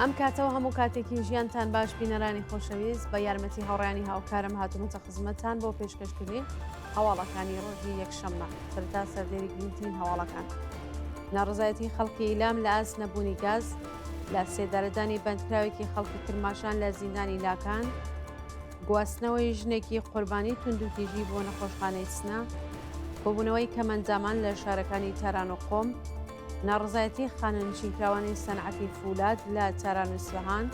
ئەم کاتەوە هەموو کاتێکی ژیانتان باش بینەرانی خۆشەویست بە یارمەتی هاوڕیانی هاوکارم هاتوومەتە خزمەتتان بۆ پێشکەشکردنی هەواڵەکانی ڕۆژی یەکشەممە سەرتا سەردێری گرنگترین هەواڵەکان ناڕزایەتی خەڵکی ئیلام لە ئاست نەبوونی گاز لە سێدارەدانی بەندکراوێکی خەڵکی کرماشان لە زیندانی لاکان گواستنەوەی ژنێکی قوربانی توندوتیژی بۆ نەخۆشخانەی سنە، کۆبوونەوەی کەمئەندامان لە شارەکانی تاران و قۆم، ناڕەزایەتی خانەنشینکراوانی سەنعەتی فولاد لە تاران و ئیسفەهان،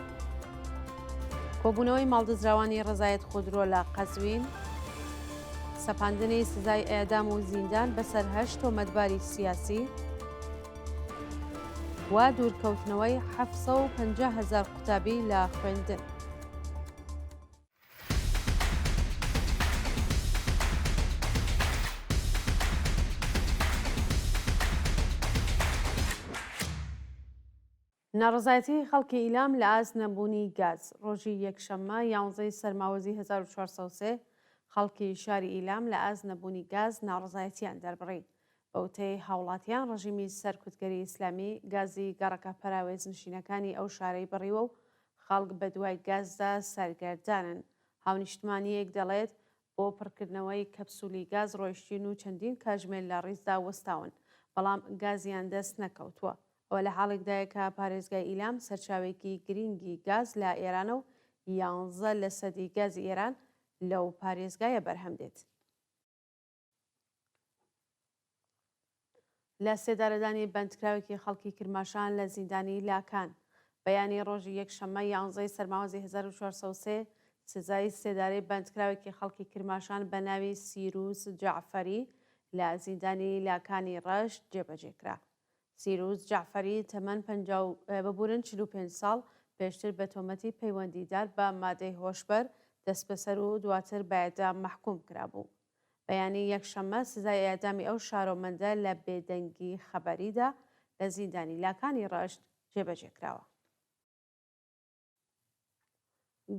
کۆبوونەوەی ماڵدزراوانی ڕەزایەت خودرۆ لە قەزوین، سەپاندنی سزای ئێعدام و زیندان بەسەر هەشت تۆمەتباری سیاسی و دوورکەوتنەوەی 750 هەزار قوتابی لە خوێندن. ناڕەزایەتیی خەڵکی ئیلام لە ئاست نەبوونی گاز، ڕۆژی یەکشەممە یانزەی سەرماوەزی 1403 خەڵکی شاری ئیلام لە ئاست نەبوونی گاز ناڕەزایەتییان دەربڕی. بە وتەی هاوڵاتیان ڕژیمی سەرکوتگەری ئیسلامی گازی گەڕەکە پەراوێزنشینەکانی ئەو شارەی بڕیوە و خەڵک بەدوای گازدا سەرگەردانن. هاونیشتمانییەک دەڵێت، بۆ پڕکردنەوەی کەپسولی گاز ڕۆیشتین و چەندین کاژمێر لە ڕیزدا وەستاون، بەڵام گازیان دەست نەکەوتووە. ئەوە لە حاڵێکدایە کە پارێزگای ئیلام سەرچاوەیەکی گرینگی گاز لە ئێرانە و یانزە لەسەدی گازی ئێران لەو پارێزگایە بەرهەم دێت. لە سێدارەدانی بەندکراوێکی خەڵکی کرماشان لە زیندانی لاکان بەیانی ڕۆژی یەکشەممە یانزەی سەرماوەزی 1403 سزای سێدارەی بەندکراوێکی خەڵکی کرماشان بە ناوی سیروس جەعفەری لە زیندانی لاکانی ڕەشت جێبەجێ کرا. سیروس جەعفەری تەمەن پەنجا و ببورن 45 ساڵ پێشتر بە تۆمەتی پەیوەندیدار بە مادەی هۆشبەر دەستبەسەر و دواتر بە ئێعدام مەحکووم کرابوو. بەیانی یەکشەممە سزای ئێعدامی ئەو شارۆمەندە لە بێدەنگی خەبەریدا لە زیندانی لاکانی ڕەشت جێبەجێ کراوە.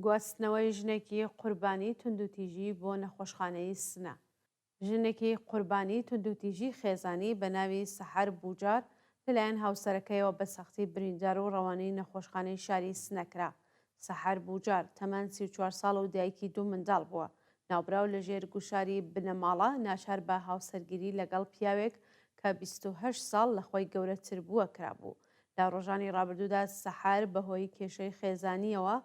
گواستنەوەی ژنێکی قوربانی توندوتیژی بۆ نەخۆشخانەی سنە. ژنێکی قوربانی توندوتیژی خێزانی بە ناوی سەحەر بوجار لەلایەن هاوسەرەکەیەوە بە سەختی بریندار و ڕەوانەی نەخۆشخانەی شاری سنە کرا. سەحەر بوجار، تەمەن 34 ساڵ و دایکی دوو منداڵ بووە. ناوبراو لەژێر گوشاری بنەماڵە ناچار بە هاوسەرگیری لەگەڵ پیاوێک کە 28 ساڵ لە خۆی گەورەتر بووە کرابوو. لە ڕۆژانی ڕابردوودا سەحەر بەهۆی کێشەی خێزانییەوە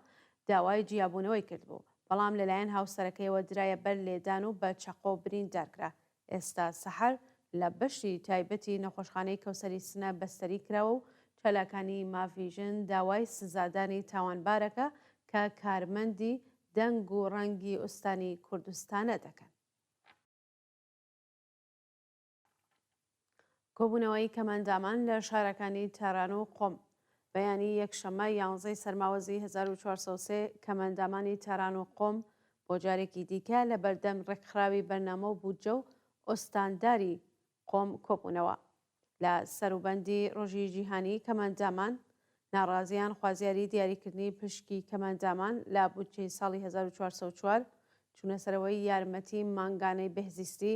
داوای جیابوونەوەی کردبوو، بەڵام لەلایەن هاوسەرەکەیەوە درایە بەر لێدان و بە چەقۆ بریندارکرا. ئێستا سەحەر لە بەشی تایبەتی نەخۆشخانەی کەوسەری سنە بەستەری کراوە و چالاکانی مافی ژن داوای سزادانی تاوانبارەکە کە کارمەندی دەنگ و ڕەنگی ئوستانی کوردستانە دەکەن. کۆبوونەوەی کەمئەندامان لە شارەکانی تاران و قۆم. بەیانی یەکشەممە یانزەی سەرماوەزی 1403 کەمئەندامانی تاران و قۆم بۆ جارێکی دیکە لە بەردەم ڕێکخراوی بەرنامە و بودجە و ئوستانداری قۆم کۆبوونەوە. لە سەروبەندی ڕۆژی جیهانیی کەمئەندامان، ناڕازییان خوازیاری دیاریکردنی پشکی کەمئەندامان لە بودجەی ساڵی 1404، چوونەسەرەوەی یارمەتی مانگانەی بێهزیستی،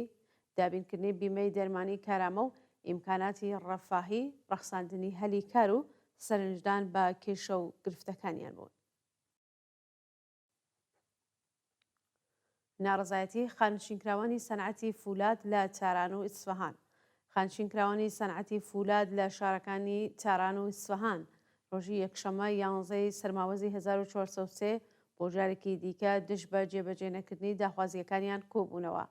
دابینکردنی بیمەی دەرمانی کارامە و ئیمکاناتی ڕەفاهی، ڕەخساندنی هەلی کار و سەرنجدان بە کێشە و گرفتەکانیان بوون. ناڕەزایەتی خانشینکراوانی سەنعەتی فولاد لە تاران و ئیسفەهان خانشینکراوانی سەنعەتی فولاد لە شارەکانی تاران و ئیسفەهان ڕۆژی یەکشەممە یانزەی سەرماوەزی 1403 بۆ جارێکی دیکە دژ بە جێبەجێنەکردنی داخوازییەکانیان کۆبوونەوە.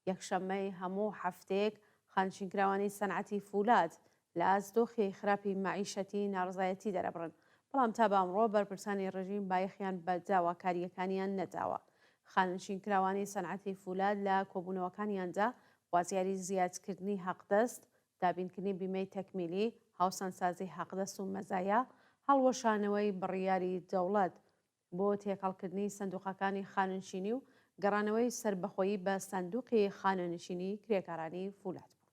یەکشەممەی هەموو هەفتەیەک خانشینکراوانی سەنعەتی فولاد لە ئاست دۆخی خراپی مەعیشەتی ناڕەزایەتی دەرەبڕن، بەڵام تا بە ئەمڕۆ بەرپرسانی ڕێژیم بایەخیان بە داواکارییەکانیان نەداوە. خانەنشینکراوانی سەنعەتی فولاد لە کۆبوونەوەکانیاندا خوازیاری زیادکردنی حەقدەست، دابینکردنی بیمەی تەکمیلی، هاوسانسازی حەقدەست و مەزایا، هەڵوەشانەوەی بڕیاری دەوڵەت بۆ تێکەڵکردنی سندوقەکانی خانەنشینی و گەڕانەوەی سەربەخۆیی بە سندوقی خانەنشینی کرێکارانی فولاد بوون.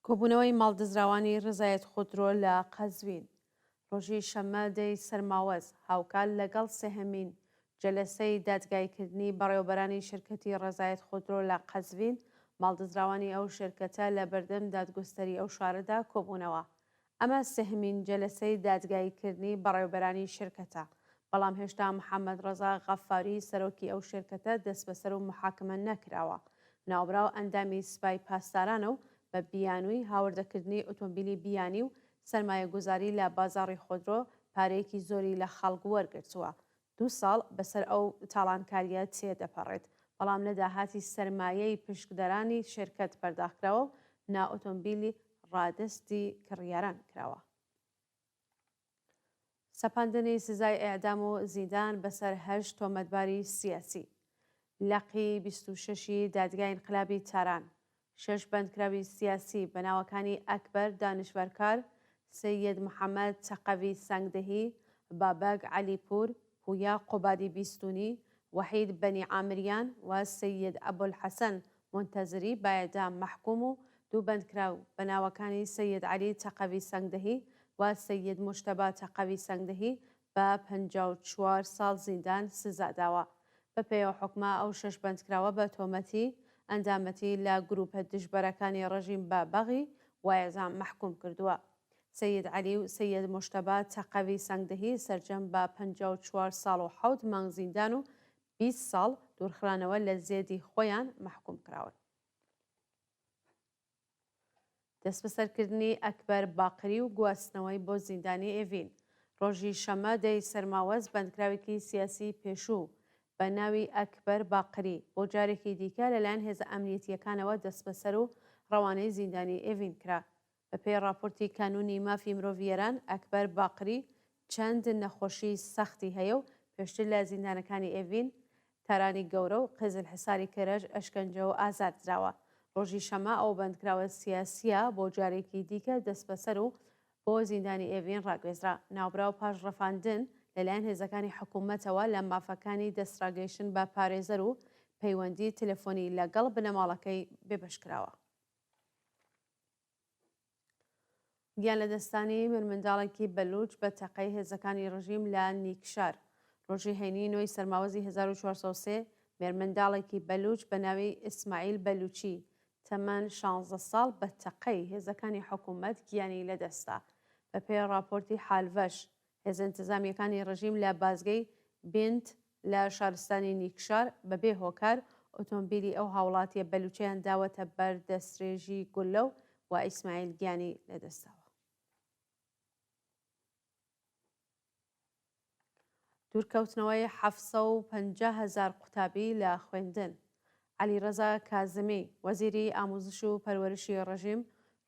کۆبوونەوەی ماڵدزراوانی رزایەت خودرۆ لە قەزوین ڕۆژی شەممە دەی سەرماوەز هاوکات لەگەڵ سێهەمین جەلەسەی دادگاییکردنی بەڕێوەبەرانی شرکەتی ڕەزایەت خودرۆ لە قەزوین، ماڵدزراوانی ئەو شرکەتە لە بەردەم دادگوستەری ئەو شارەدا کۆبوونەوە. ئەمە سێهەمین جەلەسەی دادگاییکردنی بەڕێوەبەرانی شێرکەتە، بەڵام هێشتا محەممەد ڕەزا غەففاری سەرۆکی ئەو شێرکەتە دەستبەسەر و موحاکمە نەکراوە. ناوبراو ئەندامی سپای پاسدارانە و بە بیانووی هاوردەکردنی ئۆتۆمبیلی بیانی و سەرمایەگوزاری لە بازاڕی خۆدرۆ پارەیەکی زۆری لە خەڵک وەرگرتووە. دوو ساڵ بەسەر ئەو تاڵانکارییە تێدەپەڕێت، بەڵام نە داهاتی سەرمایەی پشکدەرانی شێرکەت پەرداختکراوە و نە ئۆتۆمبیلی ڕادەستی کڕیاران کراوە. سەپاندنی سزای ئێعدام و زیندان بەسەر هەشت تۆمەتباری سیاسی لقی 26 ی دادگای ئینقلابی تاران، شەش بەندکراوی سیاسی بە ناوەکانی ئەکبەر دانشوەرکار، سەیەد محەمەد تەقەوی سەنگدەهی، بابەک عەلیپوور، پویا قوبادی بیستونی، وەحید بەنی عامریان و سەیەد ئەبولحەسەن مونتەزری بە ئێعدام مەحکووم و دوو بەندکراو بە ناوەکانی سەیەد عەلی تەقەوی سەنگدەهی و سەیەد موجتەبا تەقەوی سەنگدەهی بە 54 ساڵ زیندان سزا داوە. بەپێی ئەو حوکمە ئەو شەش بەندکراوە بە تۆمەتی ئەندامەتی لە گرووپە دژبەرەکانی ڕژیم بە بەغی و ئێعدام مەحکووم کردووە. سەید عەلی و سەید موجتەبا تەقەوی سەنگدەهی سەرجەم بە 54 ساڵ و حەوت مانگ زیندان و 20 ساڵ دوورخرانەوە لە زێدی خۆیان مەحکووم کراون. دەستبەسەرکردنی ئەکبەر باقری و گواستنەوەی بۆ زیندانی ئێڤین ڕۆژی شەممە دەی سەرماوەز بەندکراوێکی سیاسی پێشوو بە ناوی ئەکبەر باقری بۆ جارێکی دیکە لەلایەن هێزە ئەمنیەتییەکانەوە دەستبەسەر و ڕەوانەی زیندانی ئێڤین کرا. بەپێی ڕاپۆرتی کانوونی مافی مرۆڤی ئێران، ئەکبەر باقری چەند نەخۆشیی سەختی هەیە و پێشتر لە زیندانەکانی ئێڤین، تارانی گەورە و قزلحساری کەرەج ئەشکەنجە و ئازار دراوە. ڕۆژی شەممە ئەو بەندکراوە سیاسییە بۆ جارێکی دیکە دەستبەسەر و بۆ زیندانی ئێڤین ڕاگوێزرا. ناوبراو پاش ڕفاندن لەلایەن هێزەکانی حکوومەتەوە لە مافەکانی دەستڕاگەیشتن بە پارێزەر و پەیوەندی تەلەفۆنی لەگەڵ بنەماڵەکەی بێبەش کراوە. گیانلەدەستدانی مێرمنداڵێکی بەلووچ بە تەقەی هێزەکانی ڕژیم لە نیکشار ڕۆژی هەینی نۆی سەرماوەزی 1403 مێرمنداڵێکی بەلووچ بە ناوی ئیسماعیل بەلووچی تەمەن 16 ساڵ بە تەقەی هێزەکانی حکوومەت گیانی لەدەستدا. بەپێی ڕاپۆرتی حالڤەش هێزە ئینتزامییەکانی ڕژیم لە بازگەی بینت لە شارستانی نیکشار بە بێ هۆکار ئۆتۆمبیلی ئەو هاوڵاتییە بەلوچەیان داوەتە بەر دەسترێژی گوللە و ئیسماعیل گیانی لەدەستداوە. دوورکەوتنەوەی 750 هەزار قوتابی لە خوێندن. عەلیڕەزا کازمی، وەزیری ئاموزش و پەروەرشی ڕژیم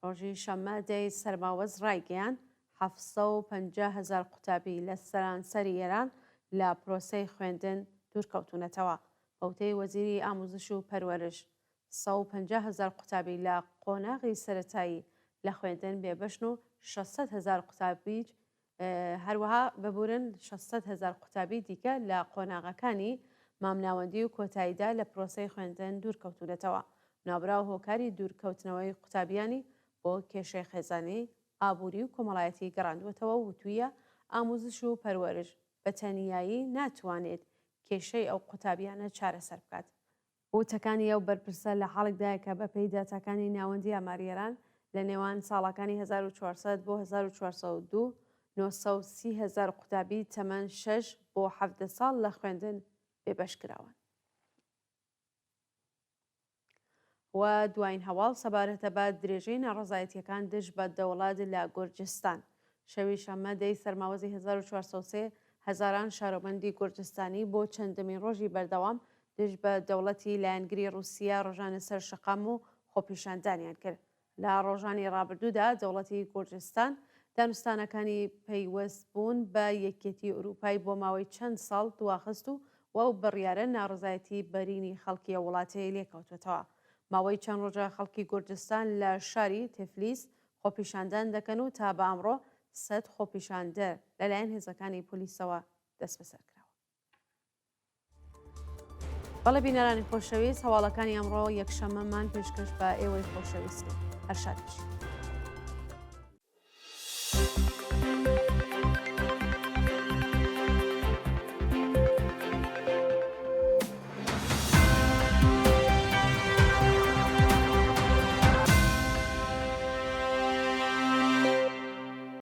ڕۆژی شەممە دەی سەرماوەز ڕایگەیاند، 750 هەزار قوتابی لە سەرانسەری ئێران لە پرۆسەی خوێندن دوورکەوتوونەتەوە. بە وتەی وەزیری ئاموزش و پەروەرش، 150 هەزار قوتابی لە قۆناغی سەرەتایی لە خوێندن بێبەشن و 600 هەزار قوتابیش هەروەها ببورن 600 هەزار قوتابی دیکە لە قۆناغەکانی مامناوەندی و کۆتاییدا لە پرۆسەی خوێندن دوورکەوتوونەتەوە. ناوبراو هۆکاری دوورکەوتنەوەی قوتابیانی بۆ کێشەی خێزانی، ئابووری و کۆمەڵایەتی گەڕاندووەتەوە و وتوویە، ئاموزش و پەروەرش بە تەنیایی ناتوانێت کێشەی ئەو قوتابیانە چارەسەر بکات. وتەکانی ئەو بەرپرسە لە حاڵێکدایە کە بەپێی داتاکانی ناوەندی ئاماری ئێران لە نێوان ساڵەکانی 1400 بۆ 1402 930 هەزار قوتابی تەمەن شەش بۆ 17 ساڵ لە خوێندن بێبەش کراون. و دوایین هەواڵ سەبارەتە بە درێژەی ناڕەزایەتییەکان دژ بە دەوڵەت لە گورجستان. شەوی شەممە دەی سەرماوەزی 1403 هەزاران شارۆمەندی گورجستانی بۆ چەندەمین ڕۆژی بەردەوام دژ بە دەوڵەتی لایەنگری ڕووسیە ڕژانە سەر شەقام و خۆپیشاندانیان کرد. لە ڕۆژانی ڕابردوودا دەوڵەتی گورجستان دانوستانەکانی پەیوەست بوون بە یەکیەتی ئورووپای بۆ ماوەی چەند ساڵ دواخست و ئەو بڕیارە ناڕەزایەتی بەرینی خەڵکی ئەو وڵاتەی لێکەوتووەتەوە. ماوەی چەند ڕۆژە خەڵکی گورجستان لە شاری تفلیس خۆپیشاندان دەکەن و تا بە ئەمڕۆ سەد خۆپیشاندەر لەلایەن هێزەکانی پۆلیسەوە دەستبەسەر کراون. بەڵێ بینەرانی خۆشەویست هەواڵەکانی ئەمڕۆ یەکشەممەمان پێشکەش بە ئێوەی خۆشەویست کرد. هەر شاد بژین.